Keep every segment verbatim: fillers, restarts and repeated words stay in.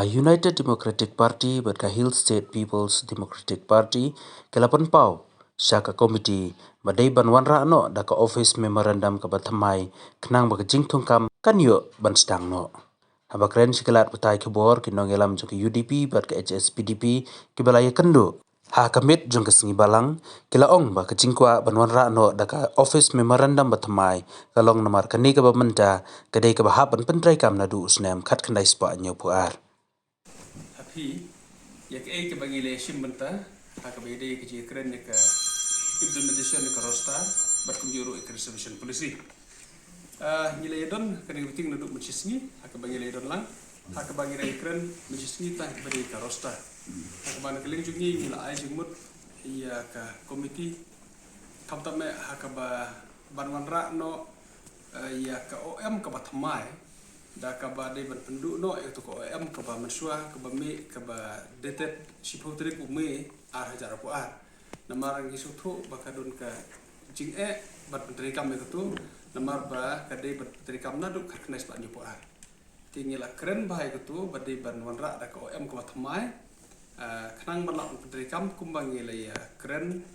Ka United Democratic Party bad ka Hill State People's Democratic Party ki la pynpaw sha ka komiti ba dei ban wanrah noh da ka office memorandum kaba thymmai khnang ba ka jingthungkam kan ïoh ban sdang noh. Haba kren sha ki lad pathai khubor, ki nongïalam jong ka U D P bad ka H S P D P kiba la ïakynduh ha ka miet jong ka sngi Balang, ki la ong ba ka jingkwah ban wanrah noh da ka office memorandum ba thymmai ka long namar kane kaba mynta ka dei kaba hap ban pyntreikam naduh u snem khatkhyndai spah hynñiewphew ar. Ha phi, ïa kaei kaba ngi la shim bynta ha kaba ïadei ka jingkren ïa ka implementation ïa ka roster bad kumjuh ruh ïa ka reservation policy. Ah, ngi la ïadon kane ka meeting naduh mynshisngi ha kaba ngi la ïadon lang ha kaba ngi la ïakren mynshisngi tang kaba dei ka roster. Ha kaba na ka liang jong ngi ngi la ai jingmut ïa ka komiti khamtam eh ha kaba ban wanrah noh, eh, ïa ka O M kaba thymmai da kaba dei ban pynduh noh ïa ka O M kaba mynshuwa kaba mih kaba dated shiphew tarik u May ar hajar arphew ar. Namar ngi sngewthuh ba ka don ka jingeh ban pyntreikam ïa katu namar ba ka dei ban pyntreikam naduh khatkhyndai spah hynñiewphew ar. Te ngi la kren bha ïa katu ba dei ban wanrah da ka O M kaba thymmai, ah, khnang ban lah ban pyntreikam kumba ngi la ïakren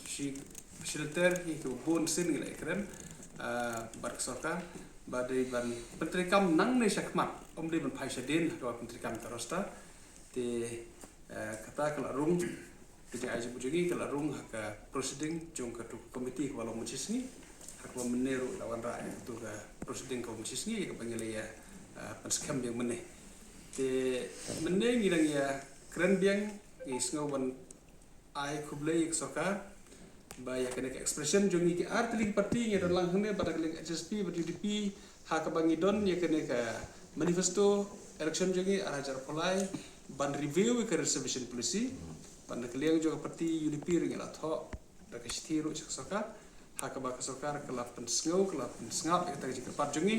shi, shilynter hi kaba bun sien ngi la ïakren, ah, bad ka sorkar ba dei ban pyntreikam nangne shakhmat, ym dei ban phai shadien ha kaba pyntreikam ka roster. Te, eh, kata ka la rung, ka jingai jingmut jong ngi ka la rung ha ka proceeding jong katu ka komiti kaba long mynshisngi, ha kaba mynne ruh la wanrah ïa katu ka proceeding kaba mynshisngi ïa kaba ngi la ïa, eh, pynskhem biang mynne. Te mynne ngi dang ïakren biang, ngi sngew ban ai khublei ïa ka sorkar ba ïa kane ka expression jong ngi ki ar tylli ki party, ngi don lang hangne bad na ka liang H S P bad U D P, ha kaba ngi don ïa kane ka manifesto election jong ngi ar hajar arphew lai ban review ïa ka reservation policy. Bad na ka liang jong ka party U D P ruh ngi la thoh da ka shithi ruh sha ka sorkar ha kaba ka sorkar ka la pynsngew, ka la pynsngap ïa kata ka jingkyrpad jong ngi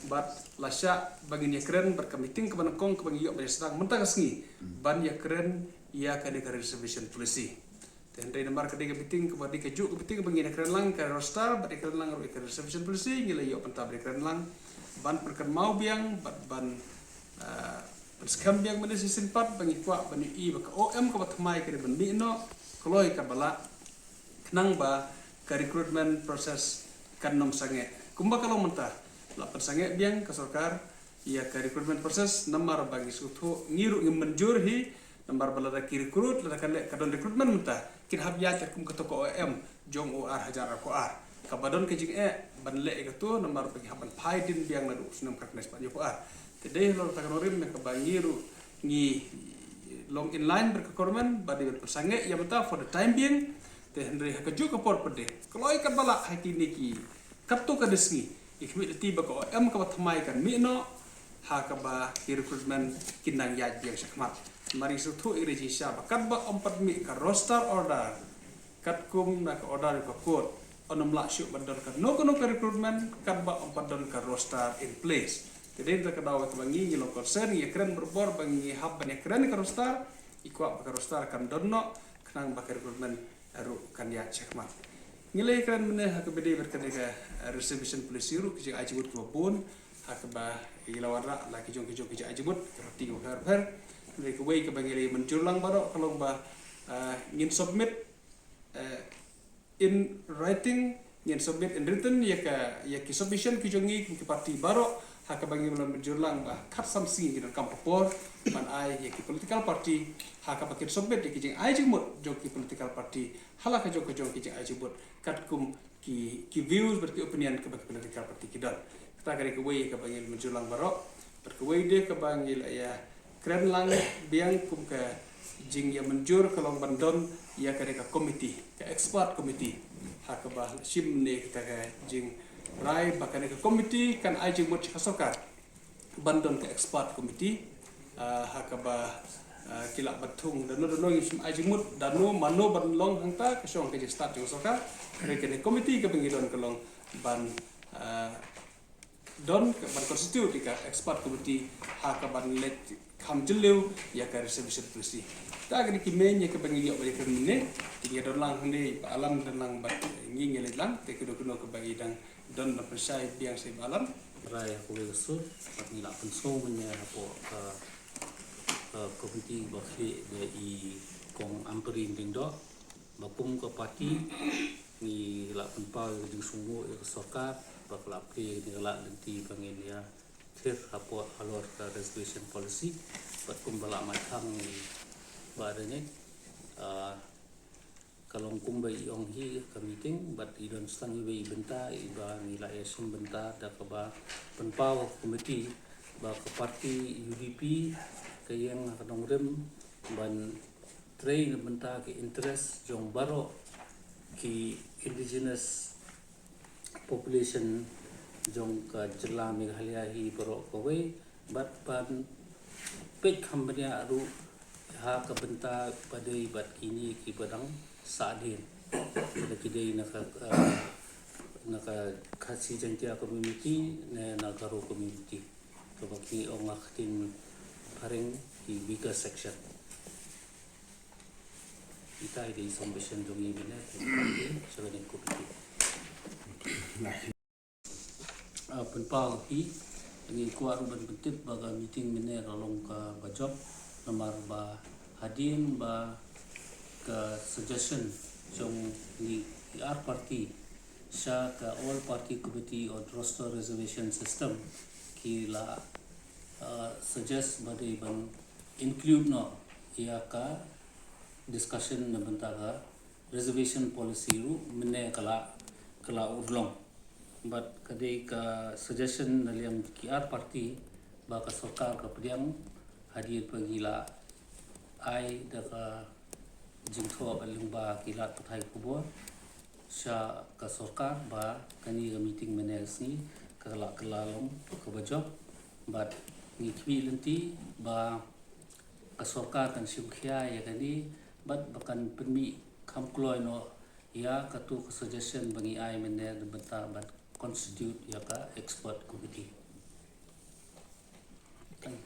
bad la shah ba ngin ïakren bad ka meeting kaba nyngkong kaba ngi ïoh ban ïa sdang mynta ka sngi ban ïakren ïa kane ka reservation policy. Te hynrei namar ka dei ka meeting kaba dei kajuh ka meeting ba ngin ïakren lang ka roster bad ïakren lang ruh ïa ka reservation policy, ngi la ïoh bynta ban ïakren lang ban pynkynmaw biang bad ban, ah, pynskhem biang mynne shisien pat ba ngi kwah ban ïohi ba ka O M kaba thymmai ka dei ban mih noh kloi kaba lah khnang ba ka recruitment process kan ym sangeh kumba ka long mynta. La pynsangeh biang ka sorkar ïa ka recruitment process namar ba ngi sngewthuh ngi ruh ngi mynjur hi namar ba lada ki recruit, lada ka leh ka don recruitment mynta kin hap ïaid kum kato ka O M jong u ar hajar arphew ar. Kaba don ka jingeh ban leh ïa kato namar ba ngi hap ban phai dien biang naduh u snem khatkhyndai spah hynñiewphew ar. Te dei halor kata ka nongrim ïa kaba ngi ruh ngi long in line bad ka government ba dei ban pynsangeh ïa mynta for the time being. Te hynrei ha kajuh ka por pat de kloi katba lah ha kine ki katto katne sngi ngi khmih lynti ba ka O M kaba thymmai kan mih noh ha kaba ki recruitment kin nang ïaid biang shakhmat. Namar ngi sngewthuh ïa ka jingshisha ba katba ym pat mih ka roster order katkum na ka order ka court, yn ym lah shuh ban don kano kano ka recruitment katba ym pat don ka roster in place. Te dei na kata ka daw kaba ngi ngi long concern, ngi ïakren barabor ba ngi hap ban ïakren ka roster, ngi kwah ba ka roster kan don noh khnang ba ka recruitment ruh kan ïaid shakhmat. Ngi la ïakren mynne ha kaba dei bad kane ka, eh, reservation policy ruh ka jingai jingmut kaba bun ha kaba ngi la wanrah la ki jong ki jong ki jingai jingmut ka party kaba pher pher. Hynrei kawei kaba ngi la mynjur lang baroh ka long ba, eh, ngin submit, eh, in writing, ngin submit in written ïa ka, ïa ki submission ki jong ngi kum ki party baroh ha kaba ngi la mynjur lang ba khatsan sngi ngi donkam ka por ban ai ïa ki political party ha kaba kin submit ïa ki jingai jingmut jong ki political party ha la ka jong ka jong ki jingai jingmut katkum ki, ki views bad ki opinion kaba ki political party ki don. Kata ka dei kawei kaba ngi la mynjur lang baroh. Bad kawei de kaba ngi la ïakren lang biang kum ka jingïamynjur ka long ban don ïa kane ka committee, ka expert committee. Ha kaba la shim ne kata ka jingrai ba kane ka committee kan ai jingmut sha ka sorkar ban don ka expert committee, ah, ha kaba, ah, ki lah ban thung da no da no ngi shim ai jingmut da no mano ban long hangta ka shong ka jingstad jong ka sorkar. Hynrei kane committee kaba ngi don ka long ban, ah, don ka ban constitute ïa ka expert committee ha kaban leit kham jylliew ïa ka reservation policy. Ta ka dei ki main ïa kaba ngi ïoh ban ïakren mynne. Te ngi don lang hangne Bah Alan, don lang bad ngi, ngi leit lang te kino kino kaba ngi dang don ban pynshai biang sha Bah Alan. Rai ha kawei ka sur bad ngi lah pynsngew mynne hapoh ka Committee ba khlieh da i Kong Ampareen Lyngdoh, ba kum ka party ngi la pynpaw ïa ka jingsngewnguh ïa ka sorkar ba ka la plie ïa ka lad lynti ba ngin ïa thir hapoh halor ka reservation policy. Bad kumba la mai khang i Bah Rene, ah, ka long kumba i ong hi ka meeting, bad i don tang iwei i bynta iba ngi la ïa shim bynta da kaba pynpaw ha ka committee ba ka party U D P ka ïeng ha ka nongrim ban trei na bynta ki interest jong baroh ki indigenous population jong ka jylla Meghalaya hi baroh kawei, bad ban peit kham bniah ruh ha ka bynta ba dei bad kine kiba dang sahdien, lada ki dei na ka, ah, na ka Khasi Jaiñtia community ne na Garo community, kaba ki ong ha ka ktien phareng ki weaker section. Ita i dei submission jong i mynne, sha kane ka committee. Ah, pynpaw hi, ngi kwah ruh ban pyntip ba ka meeting mynne ka long kaba jop, namar ba hadien ba ka suggestion jong ngi ki ar party sha ka All Party Committee on Roster Reservation System ki la, ah, suggest ba dei ban include noh ïa ka discussion na bynta ka reservation policy ruh mynne ka la, ka la urlong. Bad ka dei ka suggestion na liang ki ar party ba ka sorkar ka pdiang hadien ba ngi la ai da ka jingthoh lyngba ki lad pathai khubor sha ka sorkar ba kane ka meeting mynne ka sngi ka la, ka la long kaba jop. Bad ngi khmih lynti ba ka sorkar kan shim khia ïa kane, bad ba kan pynmih kham kloi noh ïa katu ka suggestion ba ngi ai mynne na bynta ban constitute ïa ka expert committee.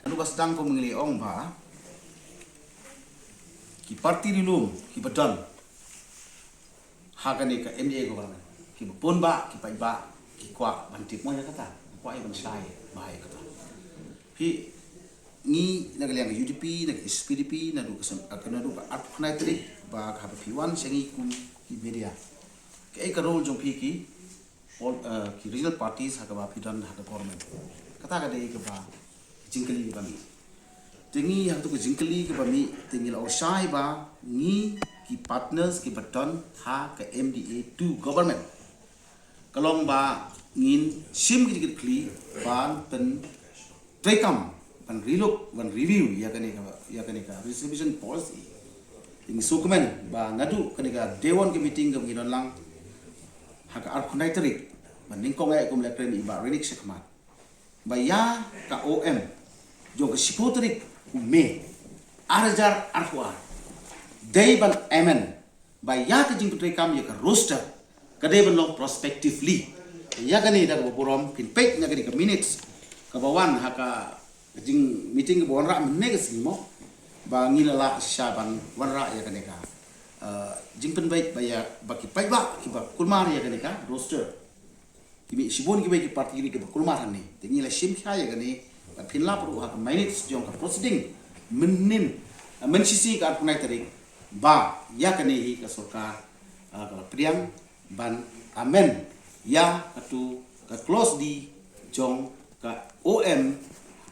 Naduh ba sdang kum ngi la ong ba ki party ri lum kiba don ha kane ka M D A government, kiba pun ba, ki paidbah ki kwah ban tip mo ïa kata, ki kwah ïa ban shai ba ïa kata. Phi, ngi na ka liang ka U D P, na ka H P D P, naduh ka sem, ka naduh ka arphew khyndai tarik ba ka haba phi wan sha ngi kum ki media, kaei ka role jong phi ki pol-, eh, ki regional parties ha kaba phi don ha ka government? Kata ka dei kaba jingkylli kaba mih. Te ngi ha katu ka jingkylli kaba mih te ngi la ong shai ba ngi ki partners kiba don ha ka M D A two government ka long ba ngin shim ki jingkitkhlieh ban pyntreikam, ban relook, ban review ïa kane ka, ïa kane ka reservation policy. Te ngi sngewkmen ba naduh kane ka day one ka meeting kaba ngi don lang ha ka arphew khyndai tarik, ba nyngkong eh kum la kren i Bah Rene shakhmat, ba ïa ka O M jong ka shiphew tarik u May ar hajar arphew ar dei ban amend, ba ïa ka jingpyntreikam ïa ka roster ka dei ban long prospectively. Ïa kane da kaba burom phin peit na kane ka minutes kaba wan ha ka jing meeting kaba wanrah mynne ka sngi mo, ba ngi la lah shisha ban wanrah ïa kane ka, eh, jingpynbeit ba ïa ba ki paidbah kiba kulmar ïa kane ka roster. Ki mih shibun kiwei ki party ri kiba kulmar hangne. Te ngi la shim khia ïa kane, bad phin lap ruh ha ka minutes jong ka proceeding mynnin, eh, mynshisngi ka arphew khyndai tarik, ba ïa kane hi ka sorkar, eh, ka la pdiang ban amend ïa katu ka clause D jong ka O M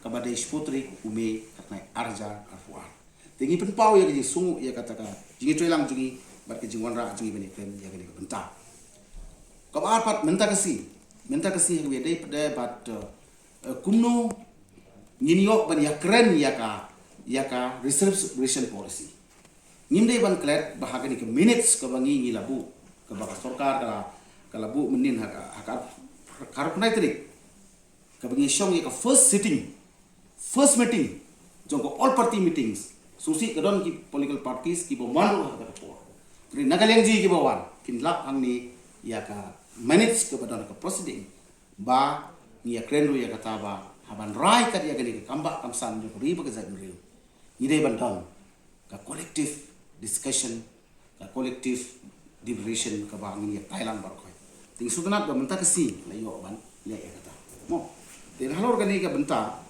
kaba dei shiphew tarik u May ka tnai ar hajar arphew ar. Te ngi pynpaw ïa ka jingsngew ïa kata ka jingïatreilang jong ngi bad ka jingwanrah jong ngi ban ïakren ïa kane ka bynta. Kaba ar pat mynta ka sngi, mynta ka sngi ha kaba ïadei pat de bad, eh, kumno ngin ïoh ban ïakren ïa ka, ïa ka reservation policy. Ngim dei ban klet ba ha kane ka minutes kaba ngi ngi la buh, kaba ka sorkar ka la, ka la buh mynnin ha ka, ha ka, ha ka arphew khyndai tarik, kaba ngi shong ïa ka first sitting, first meeting jong ka all party meetings. Sngewsih ka don ki political parties kiba wan ruh ha kata ka por. Te na ka liang jong kiba wan, kin lap hangne ïa ka minutes kaba don ha ka proceeding, ba ngi ïakren ruh ïa kata ba ha ban rai kat ïa kane ka kam bah kam san jong ka ri bad ka jaitbynriew, ngi dei ban don ka collective discussion, ka collective deliberation kaba ngin ïa tai lang baroh khoit. Te ngi sngewtynnat ba mynta ka sngi la ïoh ban leh ïa kata. Mo. Te halor kane ka bynta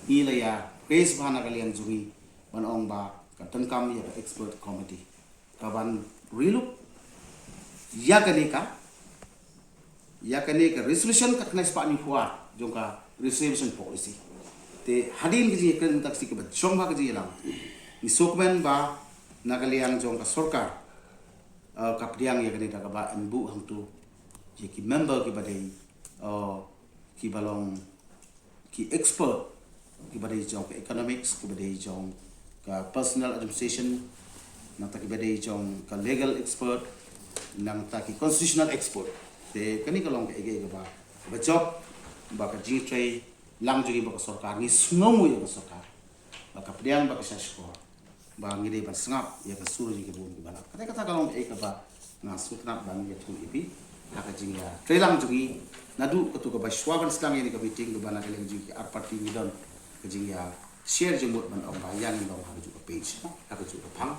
ngi la ïa raise bha na ka liang jong ngi ban ong ba ka donkam ïa ka expert committee ka ban reluk ïa kane ka ïa kane ka resolution ka khyndai spah hynñiewphew ar jong ka reservation policy. Te hadien ka jingïakren mynta ka sngi kaba jong ba ka jingïalang, ngi sngewkmen ba na ka liang jong ka sorkar, eh, ka pdiang ïa kane da kaba yn buh hangto ïa ki member kiba dei, eh, kiba long ki expert, kiba dei jong ka economics, kiba dei jong ka personnel administration, nangta kiba dei jong ka legal expert, nangta ki constitutional expert. Te kane ka long kaei kaei kaba kaba jop ba ka jingtrei lang jong ngi bad ka sorkar, ngi sngew ïa ka sorkar ba ka pdiang bad ka shah shkor ba ngi dei ban sngap ïa ka sur jong ki bun kiba lap. Kata kata ka long kaei kaba nga sngewtynnat ban ïathuh ïa phi ha ka jingïatreilang jong ngi naduh katu kaba shuwa ban sdang ïa kane ka meeting, kaba na ka liang jong ki ar party ngi don ka jingïa share jingmut ban ong ba ïa ngin long ha kajuh ka page, ha kajuh ka phang.